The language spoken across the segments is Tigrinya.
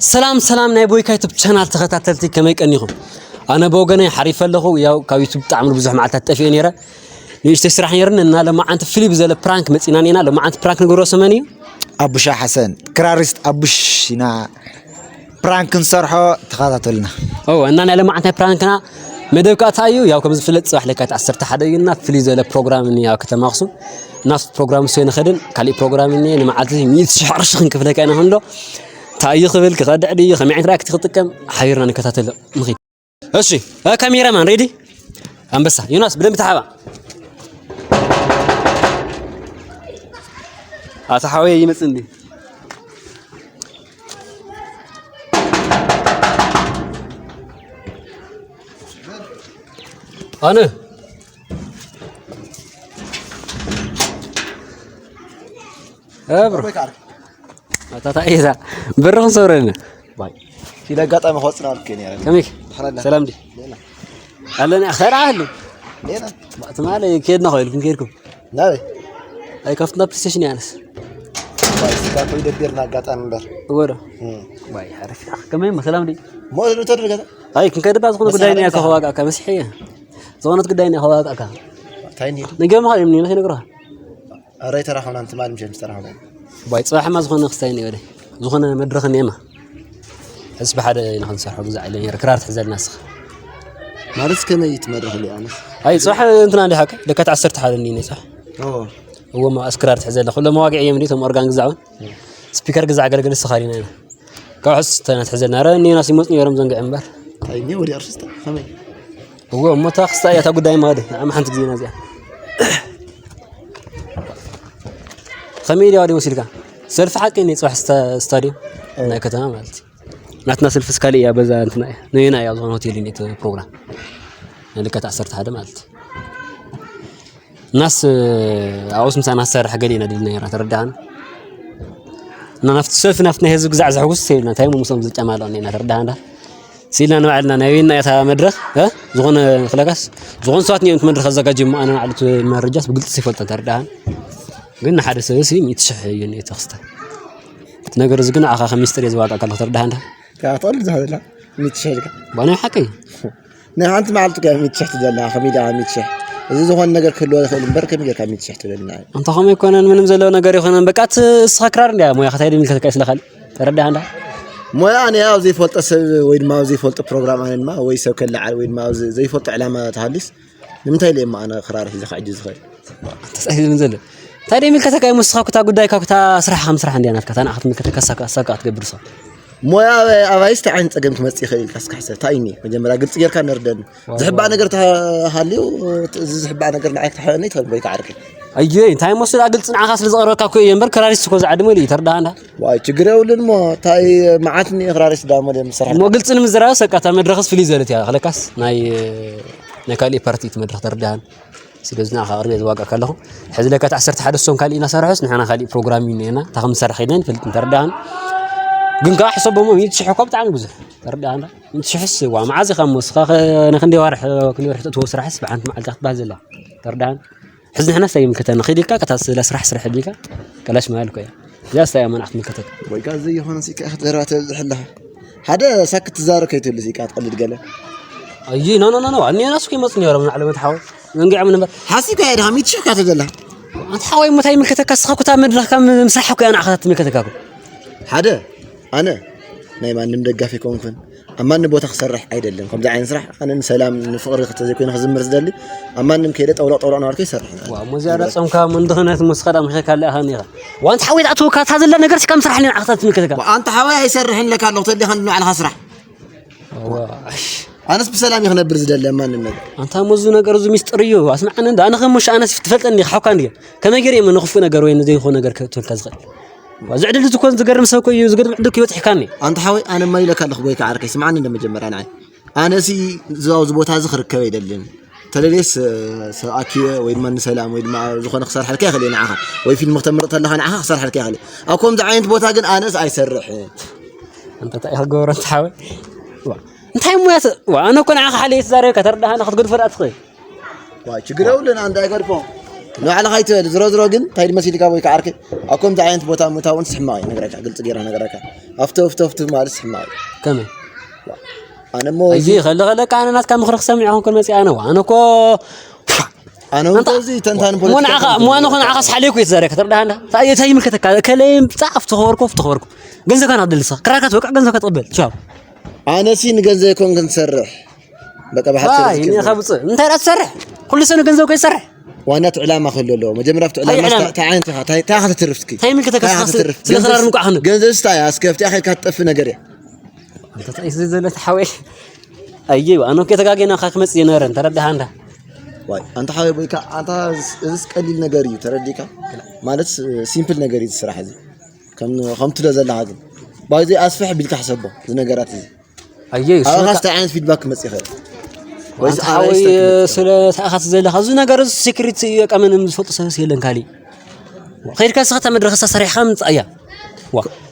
ሰላም ሰላም ናይ ቦይካ ዩቱብ ቻናል ተኸታተልቲ፣ ከመይ ቀኒኹም? ኣነ ብወገነይ ሓሪፈ ኣለኹ። ያው ካብ ዩቱብ ብጣዕሚ ብዙሕ መዓልታት ጠፊኤ ነይረ፣ ንእሽተይ ስራሕ ነይርኒ እና ለማዓንቲ ፍልይ ብዘለ ፕራንክ መፂና ኔና። ለማዓንቲ ፕራንክ ንገብሮ ሰመን እዩ። ኣቡሻ ሓሰን፣ ክራሪስት ኣቡሽ ኢና ፕራንክ ክንሰርሖ፣ ተኸታተሉና። ኦ፣ እና ናይ ለማዓንቲ ናይ ፕራንክና መደብ ከዓ እንታይ እዩ? ያው ከም ዝፍለጥ ፅባሕ ለካቲት ዓሰርተ ሓደ እዩ እና ፍልይ ዘለ ፕሮግራም እኒኦ ኣብ ከተማ ኣኽሱም። ናብቲ ፕሮግራም እሱ ንኸድን ካሊእ ፕሮግራም እኒኦ ንመዓልቲ ሚእቲ ሽሕ ቅርሺ ክንክፍለካ ኢና ክንብሎ። እንታይ እዩ ክብል፣ ክኸድዕ ድዩ፣ ከመይ ዓይነት ሪያክት ክጥቀም ሓቢርና ንከታተሎ ንኺድ። እሺ፣ እ፣ ካሜራማን ሬዲ? ኣንበሳ ዮናስ ብደንብ ተሓባ። ኣታ ሓወይ ይመጽእ እንዲ። ኣነ እ፣ ብሮ። ኣታ እንታይ እዛ ብርኽ ሰውረና። ባይ። ኢለ ኣጋጣሚ ክወፅና ኣልኩ ነይረ። ከመይ? ደሕና ኣላ። ሰላም ዲ? ደህና። ኣለና፣ ኸይራ ኣሉ። ደህና። ትማሊ ከድና ኸይልኩም ከድኩም። ናበይ? ኣይ፣ ካብትና ፕሌይስቴሽን እያ ኣነስ። ባይ፣ ስጋ እኮ ይደብርና ኣጋጣሚ እምበር። እወ ዶ? እም። ባይ፣ ሓሪፍ። ከመይ እሞ ሰላም ዲ? ሞ፣ ዶ ተደርገ? ኣይ፣ ክንከድባ ዝኾነ ጉዳይ እኒኣ፣ ከኸዋጋ ከመስሕ እየ። ዝኾነት ጉዳይ እኒኣ፣ ከኸዋጋ። እንታይ እኒኣ? ነገ ምዃን እዮም፣ እኒኣ፣ ይነግረኻ። ኣረ ኣይተራኸብናን፣ ትማሊ ምሸት ምስ ተራኸብና። ባይ፣ ጽባሕማ ዝኾነ ክስታይ እኒኦ፣ ወደ ዝኾነ መድረኽ እኒኤማ። ሕስ ብሓደ ኢና ክንሰርሖ፣ ግዛዕ ኢለ ነይረ፣ ክራር ትሕዘልና ንስኻ። ማለት ከመይ እዩ እቲ መድረኽ እኒኦ? ኣነስ ኣይ፣ ጽባሕ እንትና እንዲ ሓቀ፣ ለካቲት ዓሰርተ ሓደ እንዲ ነይ ጽባሕ። ኦ። እዎ፣ ማ፣ ኣስ ክራር ትሕዘልና። ኩሎም መዋግዒ እዮም እንዲ፣ እቶም ኦርጋን ግዛዕ እውን። ስፒከር ግዛዕ፣ ኣገልግል ንስኻ ዲና ኢና። ካብ ሕስ ተናትሕዘልና። ኣረ እኒኦና ሲሞጽ ነይሮም ዘንግዕ እምበር። ኣይ፣ እኒኦ ወዲ ኣርቲስታ፣ ከመይ? እዎ፣ እሞ እታ ክስታይ እያ እታ ጉዳይ ማለት እዩ። ንዓማ ሓንቲ ግዜ ኢና እዚኣ። ከመይ ድያ ወዲ መሲልካ? ሰልፊ ሓቂ እኒ ጽባሕ ስታ-፣ ስታድዮም እ። ናይ ከተማ ማለት እዩ። ናትና ሰልፊ ስካሊ እያ፣ በዛ እንትና እያ። ነየና እያ ዝኾነ ሆቴል እኒኦ ፕሮግራም። ናይ ለካቲት ዓሰርተ ሓደ ማለት እዩ። እናስ ኣብኡስ ምሳና ክሰርሕ ገለ ኢና ድልና ነይራ፣ ተረዳሃና። እና ናብቲ ሰልፊ፣ ናብቲ ናይ ህዝቢ ግዛዕ ዘሕጉስ ኢልና፣ እንታይ እሞ ምስኦም ዝጨማለቕ እኒና፣ ተረዳሃና። ሲልና ንባዕልና ናይ በይንና እያ እታ መድረኽ፣ እ? ዝኾነ ክለካስ፣ ዝኾኑ ሰባት እኒኦም እቲ መድረኽ ኣዘጋጅዮም፣ ኣነ ንባዕሉ እቲ መረጃስ ብግልፂ ይፈልጦ፣ ተረዳሃና። ግን ንሓደ ሰብ ሲ ሚእቲ ሽሕ እዩ እኒኦ ተኽስተ። እቲ ነገር እዚ ግን ንዓኻ ከም ሚስጥር እየ ዝዋጋእ ከለኹ፣ ተረዳሃና። ካብ ትቐልድ እዛ ዘላ ሚእቲ ሽሕ ኢልካ። ባናይ ሓቀይ። ናይ ሓንቲ መዓልቲ ከ ሚእቲ ሽሕ ትደላ፣ ከመይ ኢልካ ሚእቲ ሽሕ? እዚ ዝኾነ ነገር ክህልዎ ይኽእል እምበር፣ ከመይ ጌርካ ሚእቲ ሽሕ ትብለኒ ንዓይ? ኣንታ ኸመይ ኣይኮነን፣ ምንም ዘለዎ ነገር ኣይኮነን። በቃ፣ እቲ እስኻ ክራር እንድያ ሞያኻ፣ እንታይ ድም ኢልካ ተካይስ ለኻል? ተረዳህ እንዳ? ሞያ ኣነ ኣብ ዘይፈልጦ ሰብ ወይ ድማ ኣብ ዘይፈልጦ ፕሮግራም፣ ኣነ ድማ ወይ ሰብ ከለዓል ወይ ድማ ኣብ ዘ-፣ ዘይፈልጦ ዕላማ ተሃልዩስ፣ ንምንታይ ኢለ እሞ ኣነ ክራር ሒዘ ክዕጅብ ዝኽእል? ኣንታ ጻሂ ዝብል ዘሎ። እንታይ ድም ኢልካ ተካይ፣ ምስኻ ኩታ ጉዳይካ፣ ኩታ ስራሕኻ ምስራሕ እንድያ ናትካ፣ እታ ንዓኻ ትምልከተካ፣ ሳካ፣ ሳካ ክትገብር ሰው። ሞያ ኣበ-፣ ኣባይስ እንታይ ዓይነት ጸገም ክመጽእ ይኽእል ኢልካ እስካ ሕሰብ። እንታይ እኒ መጀመርያ ግልጺ ጌርካ ነርደኒ። ዋው፣ ዝሕባእ ዋው። ነገር ተሃልዩ፣ እዚ ዝሕባእ ነገር ንዓይ ክትሓበኒ ትኽእል ወይ ክዓርኪ? ኣየ፣ እንታይ መስል ግልጺ ንዓኻ ስለ ዝቐረበካ እኮ እየ እምበር፣ ክራሪስት እኮ ዝዓድመሉ እዩ፣ ተረዳሃ እንዳ? ዋይ፣ ችግር የብሉን እሞ፣ እንታይ መዓት እኒ ክራሪስት ዳሞ ደም ዝሰርሕ? እሞ ግልጺ ንምዝራብ ሰቃ፣ እታ መድረኽስ ፍልይ ዘለት እያ። ለካስ ናይ፣ ናይ ካሊእ ፓርቲ እቲ መድረኽ ተረዳሃን። ስለዚ ንዓኻ ኣቕርቤ ዝዋጋእ ከለኹ፣ ሕዚ ለካቲት ዓሰርተ ሓደ እሶም ካሊእ እናሰርሑስ ንሕና ካሊእ ፕሮግራም እዩ እኒኤና። እታ ከም ንሰርሕ ከይድና ንፈልጥ እንተረዳእና። ግን ከኣ ሕሰቦሞ ሚእቲ ሽሕ እኮ ብጣዕሚ ብዙሕ። ተረዳእና? ሚእቲ ሽሕስ ዋ መዓዝ ኢኻ እሞ እስኻ ኸ ንክንደይ ዋርሕ፣ ክንደይ ወርሒ ተእትዎ ስራሕስ ብሓንቲ መዓልቲ ክትበሃል ዘላ። ተረዳእና? ሕዚ ንሕና እንታይ ይምልከተና? ከይድ ኢልካ ከታ ስለ ስራሕ ስራሕ ኢልካ ከላሽ ማለት እኮ እያ። እዚኣ ስታይ እያ መን ክትምልከተካ? ወይ ከኣ ዘይኾነ ሲካ ክትዘረባ ተብዝሕ ኣለኻ። ሓደ ሳክት ትዛረብ ከይትህሉ ሲካ ትቐልድ ገለ። ኣይ፣ ኖ፣ ኖ፣ ኖ፣ ኖ። ኣነ ናሱ ከይመጹ ነይሮም ንዓለም ተሓው። መንጊዖም ነበር። ሓሲብካ እያ ድኻ ሚእቲ ሽሕ እኳ ትብል ዘላ። ኣንታ ሓወይ፣ እሞ እንታይ ይምልከተካ? ንስኻ እኮ እታ መድረኽካ ም-፣ ምስራሕ እኮ እያ ንዓኻ ትምልከተካ እኮ። ሓደ፣ ኣነ ናይ ማንም ደጋፊ ኣይኮንኩን። ኣብ ማንም ቦታ ክሰርሕ ኣይደልን። ከምዚ ዓይነት ስራሕ ኣነ ንሰላም፣ ንፍቕሪ ተዘይኮይኑ ክዝምር ዝደሊ፣ ኣብ ማንም ከይደ ጠውለቕ ጠውለቕ እናበልኩ ይሰርሕ። ዋ፣ እሞ ዝያዳ ጾምካ እሞ ንድኽነት እሞ ንስኻ ዳ ምኺእካ ኣለኻ እኒኻ። ዋ፣ ኣንታ ሓወይ፣ ኣትወካ እታ ዘላ ነገር እስካ ምስራሕ ንዓኻ ትምልከተካ። ኣንታ ሓወይ፣ ኣይሰርሕን ኢለካ ኣለኹ፣ ተሊኻ ንባዕልኻ ስራሕ። ኣዋ፣ ኣሽ። ኣነስ ብሰላም እየ ክነብር ዝደሊ ኣብ ማንም ነገር። ኣንታ እሞ እዚ ነገር እዚ ሚስጥር እዩ። ኣስምዓኒ እንዳ፣ ኣነ ከም ሙሽ ኣነስ ትፈልጠኒ ኢኻ፣ ሓውካ እንድየ። ከመይ ገይረ እየ ንኽፉእ ነገር ወይ ንዘይኾነ ነገር ክትብልካ ዝኽእል? ዋ፣ እዚ ዕድል እዚ እኮ ዝገርም ሰብ እኮ እዩ፣ ዝገርም ዕድል እኮ ይበጽሕካኒ። ኣንታ ሓወይ፣ ኣነ እማ ኢለካ ኣለኹ፣ ጎይካ ዓርከይ፣ ስምዓኒ እንደ መጀመርያ ንዓይ። ኣነሲ እዚ ኣብዚ ቦታ እዚ ክርከብ ኣይደልን። ተለልየስ፣ እ፣ ሰብ ኣኪበ ወይ ድማ ንሰላም ወይ ድማ ዝኾነ ክሰርሐልካ ይኽእል እየ ንዓኻ። ወይ ፊልም ክተምርቕ ተለኻ ንዓኻ ክሰርሐልካ ይኽእል እየ። ኣብ ከምዚ ዓይነት ቦታ ግን ኣነስ ኣይሰርሕን። ኣንታ እንታይ ኢኻ ክገብሮ ኣንታ ሓወይ? ዋ፣ እንታይ እሞ እያ ተ-፣ ዋ፣ ኣነ እኮ ንዓኻ ሓልየ እየ ተዛሪበካ፣ ተረዳሃና፣ ክትገድፎ ደኣ ትኽእል። ዋ፣ ችግር የብሉን፣ ኣንታ ኣይገድፎ። ንባዕልኻ ኣይትበል። ዝሮ ዝሮ ግን እንታይ መሲልካ ወይ ከዓ ዓርከይ፣ ኣብ ከምዚ ዓይነት ቦታ ምእታው እውን ሕማቕ እዩ፣ ነግረካ፣ ግልፂ ገይረ ነግረካ። ኣፍተ ኣፍተ ኣፍተ ማለት ሕማቕ እዩ። ከመይ ኣነ እሞ እዚ ከለ ከለ ኣነ ናትካ ምኽሪ ክሰምዕ ይኹን መፅእ ኣነ ኣነ እኮ ኣነ እውን እዚ ተንታኒ ሞ ንዓኻ ሞ ኣነ እኮ ንዓኻ ስሓለይኩ እየ ትዛረብ ከተርዳሃና እንታይ እንታይ ይምልከተካ ከለይ ብጣዕፍ ተኸበርኩ ተኸበርኩ ገንዘብካ ናብደልሳ ክራካ ትበቅዕ ገንዘብካ ትቕበል ቻው ኣነ ሲ ንገንዘብ ይኮን ክንሰርሕ በቃ ብሓፂር ይኔኻ ብፅእ እንታይ ዳ ትሰርሕ ኩሉ ሰብ ንገንዘብ ከይሰርሕ ዋና እቲ ዕላማ ክህሉ ኣለዎ መጀመርያ ኣብቲ ዕላማ እንታይ ዓይነት ኢኻ እንታይ ኢኻ ትትርፍ እስኪ እንታይ ይምልከተካ ስለ ክራር ምቋዕ ክንብል ገንዘብ ስታይ ኣስከፍቲ ኣኸልካ ትጠፍእ ነገር እያ እንታይ እዩ ዘሎ ተሓወይ ኣየ ኣነ እኮ ተጋጌና ካ ክመጽእ የነበረ ተረዳህ እንዳ ዋይ ኣንተ ሓወይ ቦይካ ኣንታ እዚስ ቀሊል ነገር እዩ ተረዲካ ማለት ሲምፕል ነገር እዩ ስራሕ እዚ ከም ከም ትደ ዘለካ ግን ባይዚ ኣስፍሕ ቢልካ ሕሰቦ እዚ ነገራት እዚ ኣየ ኣባኻስ እንታይ ዓይነት ፊድባክ ክመጽእ ይኽእል ወይስ ሓወይ ስለ ሰኣኻት ዘለካ እዚ ነገር እዚ ሴክሪት እዩ ቀመን ዝፈልጡ ሰብስ የለን ካሊ ከይድካ ስኻ መድረክ ሰሪሕካ ምጻእያ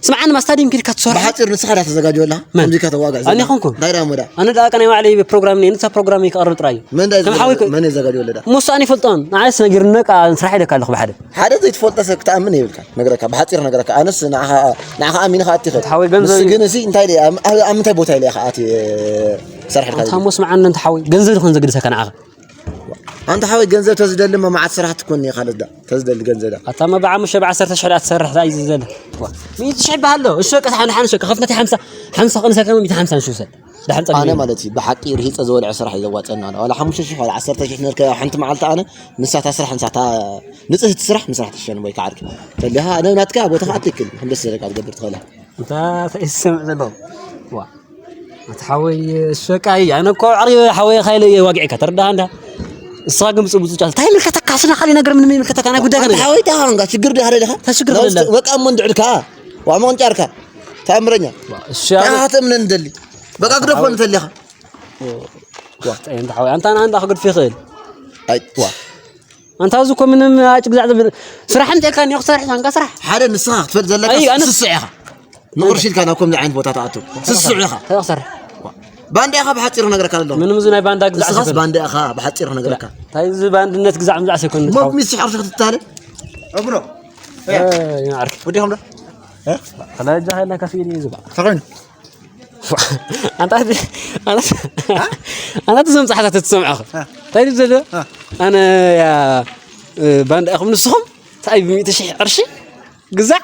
ስምዓን ማስታዲም ኪድካ ትሰርሕ ብሓፂር ንስኻ ዳ ተዘጋጀወላ ከምዚ ካ ተዋጋ ኣነ ኾንኩ እንታይ ዳ ሙዳ ኣነ ዳ ቀናይ ባዕለይ ፕሮግራም ነይ ንሳ ፕሮግራም ይቀርብ ጥራይ ከም ሓወይ መን ዘጋጀወለ ዳ ሞሱ ኣነ ይፈልጦን ንዓስ ነጊርነቃ ስራሕ ይደካ ኣለኹ ብሓደ ሓደ ዘይትፈልጦ ሰብ ክትኣምን የብልካ ነግረካ ብሓፂር ነግረካ ኣነስ ንዓኻ ኣሚንኻ ኣቲ ኸድ ሓወይ ገንዘብ ግን እዚ እንታይ ኣብ ምንታይ ቦታ ኢለ ኢኻ ኣቲ ሰርሕልካ ኣታ ሞስ መዓነ እንተ ሓወይ ገንዘብ ዝኾን ዘግድሰካ ንዓኻ ኣንተ ሓወይ ገንዘብ ተዝደሊ መዓት ስራሕ ትኮን እየ ካልእ ዳ ተዝደሊ ገንዘብ ዳ ኣታ መባዓ ሙሸ ብዓሰርተ ሽሕ ዳ ትሰርሕ ታይ ዝዘለ ሚእቲ ሽሕ በሃሎ እሱ ቀስ ሓደ ሓደ ሸቀ ከፍነቲ ሓምሳ ሓምሳ ቅንሰ ከመ ሚእቲ ሓምሳ ንሽውሰድ ኣነ ማለት እዩ ብሓቂ ርሂፀ ዝበልዐ ስራሕ እዩ ዘዋፀና ዋላ ሓሙሽተ ሽሕ ዋላ ዓሰርተ ሽሕ ነርከ ሓንቲ መዓልቲ ኣነ ንሳታ ስራሕ ንሳታ ንፅህቲ ስራሕ ምስራሕ ትሸን ወይ ከዓ ዓርኪ ተሊኻ ኣነ ናትካ ቦታ ከዓ ትክል ሕምደስ ዘለካ ትገብር ትኽእላ እንታ ተይስምዕ ዘሎ ዋ ኣቲ ሓወይ ሸቃይ ኣነ እኮ ዓርኪ ሓወይ ካይለ እየ ዋጊዕካ ተረዳሃ እንዳ እስኻ ግን ብፅቡቅ ዝጫወት እንታይ ይምልከተካ ስለ ካልእ ነገር ምንም ይምልከተካ ናይ ጉዳይ ከነ ሓወይ ዳሃንጋ ችግር ዳሃ ደለኻ ተሽግር ደለ በቃ እሞ እንድዕልካ ዋዕሞ ቅንጫርካ ተኣምረኛ እሺ ኣነ ተኣምረን እንደሊ በቃ ግደፎ እንተሊኻ ዋጣ እንተ ሓወይ ኣንታ ኣንዳ ክግድፍ ይኽእል ኣይ ዋ ኣንታ እዚ እኮ ምንም ኣጭ ግዛዕ ዘብል ስራሕ እንተ ኢልካ እኒኦ ክሰርሕ ሳንካ ስራሕ ሓደ ንስኻ ክትፈልጥ ዘለካ ስስዕ ኢኻ ንቕርሺ ኢልካ ናብ ከምዚ ዓይነት ቦታ ትኣቱ ስስዕ ኢኻ እንታይ ክሰርሕ ባንዳ ኢኻ ብሓፂሩ ነገርካ ኣሎ ምንም እዚ ናይ ባንዳ ግዛዕ ንስኻስ ባንዳ ኢኻ ብሓፂሩ ነገርካ እንታይ እዚ ባንድነት ግዛዕ ምዛዕ ሰይኮን ሞት ሚስ ሕርሽ ክትታለ እብሮ ይናዓርክ ወዲኹም ዶ ከላጃ ሃይልና ከፊ ኢሉ እዩ ዝባ ተኾይኑ ኣንታ ኣንታ ኣንታ ትዞም ጻሕታት ትሰምዖ እንታይ ድብ ዘሎ ኣነ ያ ባንዳ ኢኹም ንስኹም እንታይ ብሚእቲ ሽሕ ቅርሺ ግዛዕ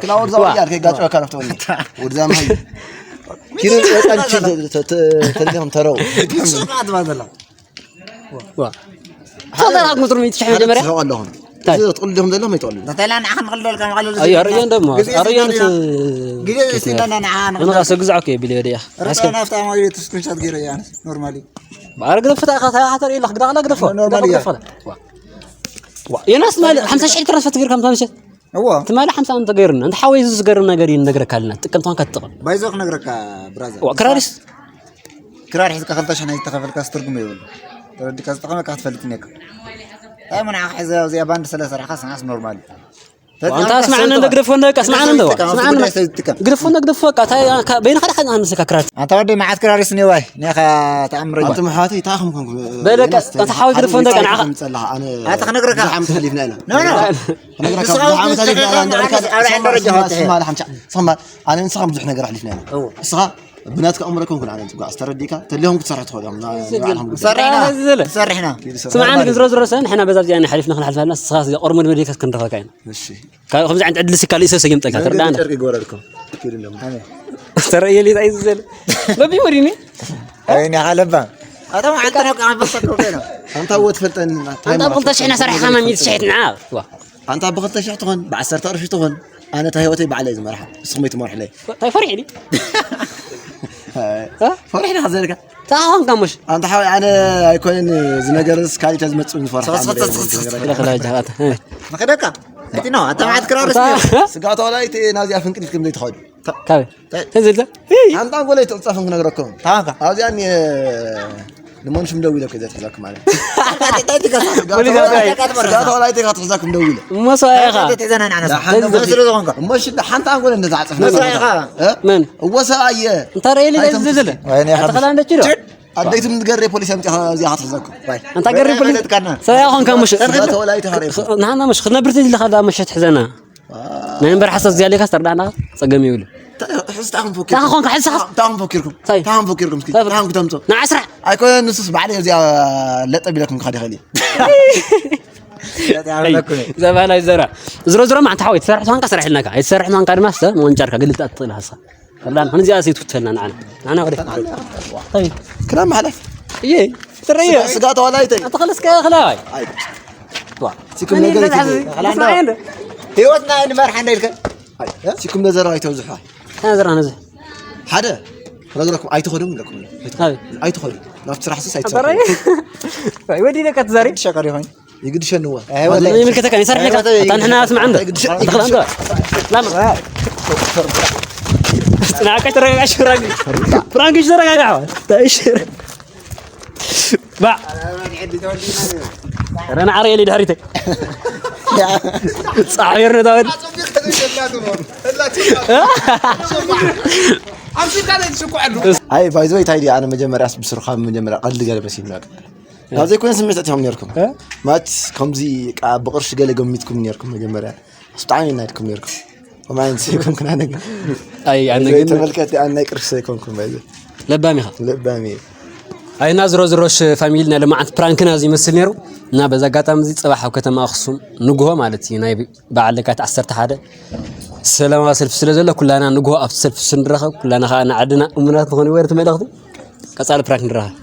ክላወድ ዛውያ ከይጋጨወካ ነፍተወኒ ወድዛ ማይ ኪሎ ወጣን ተረው ተወዳዳት ቁጥር ሚእቲ ሽሕ መጀመርያ ትስሕቁ ኣለኹም። እዚ ትቕልድኹም ዘለኹም ኣይትቕልዱ። ተተላ ንዓኻ ንቕልዶ ከም ቐልዶ ኣዮ ኣርእዮ እንደሞ ኣርእዮ ነቲ ግዜ ዘይስእነና ንዓኻ ንቕልዶ። ንቓ ሰብ ግዛዕ እኮ የብል ወዲያ። ርሳ ናፍታ ማግኘት ስክሪንሻት ገይረ እያ ኣነስ ኖርማሊ። ባር ግደፍ ፍታ ኢኻ ተሓተር ኢለኽ ግዳቕላ ግደፎ። ኖርማሊ እያ። ዋ ዮናስ ማለት ሓምሳ ሽሕ ትራንስፈር ትገይር ከም ተምሸት። እዎ ትማሊ ሓምሳ ኣንተ ገይርና እንተ ሓወይ እዚ ዝገርም ነገር እዩ ንነግረካ ኣለና። ጥቅምትኳን ከትጥቕም። ባይዞ ክነግረካ ብራዘር። ዋ ክራሪስ ክራር ሒዝካ ክልተ ሽሕ ናይ ዝተኸፈልካስ ትርጉም የብሉ። ተረዲካ ዝጠቐመካ ክትፈልጥ እኒካ። እንታይ ሞ ንዓኻ ሕዚ ኣብዚኣ ባንድ ስለ ሰራሕካ ስናስ ኖርማል እዩ። ኣንታ ስማዕና እንደ ግደፎ እንደ በቃ ስማዕና እንደ ስማዕና ግደፎ እንደ ግደፎ በቃ ታይ በይንኻ ዳኻ ንስካ ክራር ኣንታ ወደይ መዓት ክራሪስ ኒዋይ ኒኻ ተኣምረኛ ኣንተ መሓተይ ታኹም ኮንኩ በለካ ኣንታ ሓወይ ግደፎ እንደ በቃ ንዓኻ ምጸላኻ ኣነ ኣንታ ክነግረካ ዓመት ሓሊፍና ኢና ነግረካ ዓመት ሓሊፍና ኢና ንዕካ ስማ ኣነ ንስኻ ብዙሕ ነገር ኣሕሊፍና ኢና እስኻ ብናትካ ኣእምሮ ኮንኩን ኣነ ትጓ ኣስተረዲካ ተሊሆም ክትሰርሕ ትኽእል እዮም ንባዕልም ጉዳይ። ሰሪሕና ሰሪሕና ስምዓኒ ግን ዝሮ ዝሮ ሰ ንሕና በዛ ብዚኣ ሓሊፍና ክንሓልፋ ኣለና ንስኻ እዚ ቆርሞ ድመ ደይካ ክንረኸካ ኢና እሺ ካብ ከምዚ ዓይነት ዕድል ስካ ልእሰ ሰየምጠካ ተረዳና ጨርቂ ይጎረልኩም ትክክል እንደም ተረየ ሊጣ እዩ ዝዘለ በቢ ወዲኒ ኣይኒ ሓለባ ኣታ ማዓንተ ነው ቃ በሰከው ነው ኣንታ ወት ፈልጠን ኣንታ ብክልተ ሽሕና ሰሪሕካ ማሚት ሽሕትና ኣንታ ብክልተ ሽሕ ትኾን ብዓሰርተ ቅርሺ ትኾን ኣነ እታ ህይወተይ ባዕለይ ዝመርሓ ንስኹም ኣይትመርሕለይ እንታይ ፈሪሕ ዲ ፈሪሕ ዲ ከዘልካ ታኾንካ ሙሽ ኣንታ ሓወይ ኣነ ኣይኮነን እዚ ነገር ስ ካሊእ ተዝመፅእ ዝፈርሕ ንኸደካ ስጋቶ ላይ እቲ ናዚኣ ፍንቅሊት ከም ዘይትኸዱ ካበይ ተዝልካ ሓንቲ ኣንጎለይ ትቕፃፍን ክነግረኩም ኣብዚኣ ንመንሽም ደው ኢለ ከይዘ ትሕዛኩም ማለት ስጋቶ ላይ ትሕዛኩም ደው ኢለ እሞ ሰው ኢኻ እሞ ሓንቲ ኣንጎለ እንደዛ ዓፅፍ መን እወ ሰብኣየ እንታይ ረእየሊ ዝዝለ ተኸላ እንደችዶ ኣደይቱ ምትገሬ ፖሊስ ኣምጺኻ እዚኣ ክትሕዘኩም። ኣንታ ገርብ ፖሊስ ሰብኣይ ኾንካ ምሽ ንሓና ምሽ ክትነብር ትደሊ ኸዳ ምሽ ትሕዘና ናይ እምበር ሓሳብ ዝያሌካ ዝተርዳና ጸገም ይብሉ ሕዝታኹም ታኻ ኾንካ ሕዝኻ ታኹም ፈኪርኩም ታይ? ታኹም ፈኪርኩም እስኪ ታይ? ታኹም ክተምጾ ንዓስራ ኣይኮነ ንሱስ ባዕለ እዚኣ ለጠ ቢለኩም ክኸዲ ይኽእል እዩ ዘባና ይዘራ ዝሮ ዝሮ ማንታ ሓወይ ትሰርሕ ቷንካ ስራሕ ኢልናካ ኣይትሰርሕ ቷንካ ድማ ስተ መወንጫርካ ግልጣ ትጥል ሃሳ ፈላን ምን እዚኣ ዘይትፍተልና ንዓና ንዓና ወደ ታይ ክዳን ማሕለፍ እየ ትረየ ስጋ ተዋላይተይ ኣንተ ከለስከ ክላዋይ ኣይ ዋ ሲኩም ነገር ይትዘ- ህይወትና እንመርሓ እንደ ኢልከ ሲኩም ነዘራዊ ተብዝሑ ተነዘራ ነዚ ሓደ ክነግረኩም ኣይትኸዱም ኢለኩም ታይ ኣይትኸዱ ናብቲ ስራሕ ስስ ተረየ ኣይትኸዱ ወይ ወዲ ደቀ ትዛሪ ሸቀር ይኾን ይግድሸንዎ ይምልከተካ ይሰርሕ ለካ ኣታ ንሕና ስምዓ እንዶ ተኽላ እንዶ ላም ናቀ ተረጋጋሽ ፍራንክ ፍራንክ ተረጋጋ ፍራንክ ተረጋጋ ታሽ ባ ረና ዓረ የለ ድሕሪተ ጻዕር ነው ታወድ ኣይ ባይዘወይ እንታይ ድኣ ኣነ መጀመርያስ ብስርካ መጀመርያ ቀልዲ ገለ መሲልና ናብ ዘይኮነ ስሜት ኣእቲኹም ነርኩም ማች ከምዚ ብቕርሺ ገለ ገሚትኩም ነርኩም መጀመርያ ብጣዕሚ ናድኩም ነርኩም ከማን ሰይኮንኩን ኣነ ግን ኣይ ኣነ ግን ተመልከቲ ኣነ ናይ ቅርሺ ሰይኮንኩም ባይዘ ለባም ኢኻ ለባም እዩ ኣይና ዝሮ ዝሮሽ ፋሚሊ ናይ ልምዓት ፕራንክና እዚ ይመስል ነይሩ እና በዚ ኣጋጣሚ እዚ ፅባሕ ኣብ ከተማ ኣክሱም ንግሆ ማለት እዩ ናይ በዓል ለካት ዓሰርተ ሓደ ሰላማዊ ሰልፊ ስለ ዘሎ ኩላና ንግሆ ኣብቲ ሰልፊ ስንረኸብ ኩላና ከዓ ንዓድና እሙናት ንኾን ወርቲ መልእኽቲ ቀፃሊ ፕራንክ ንረኸብ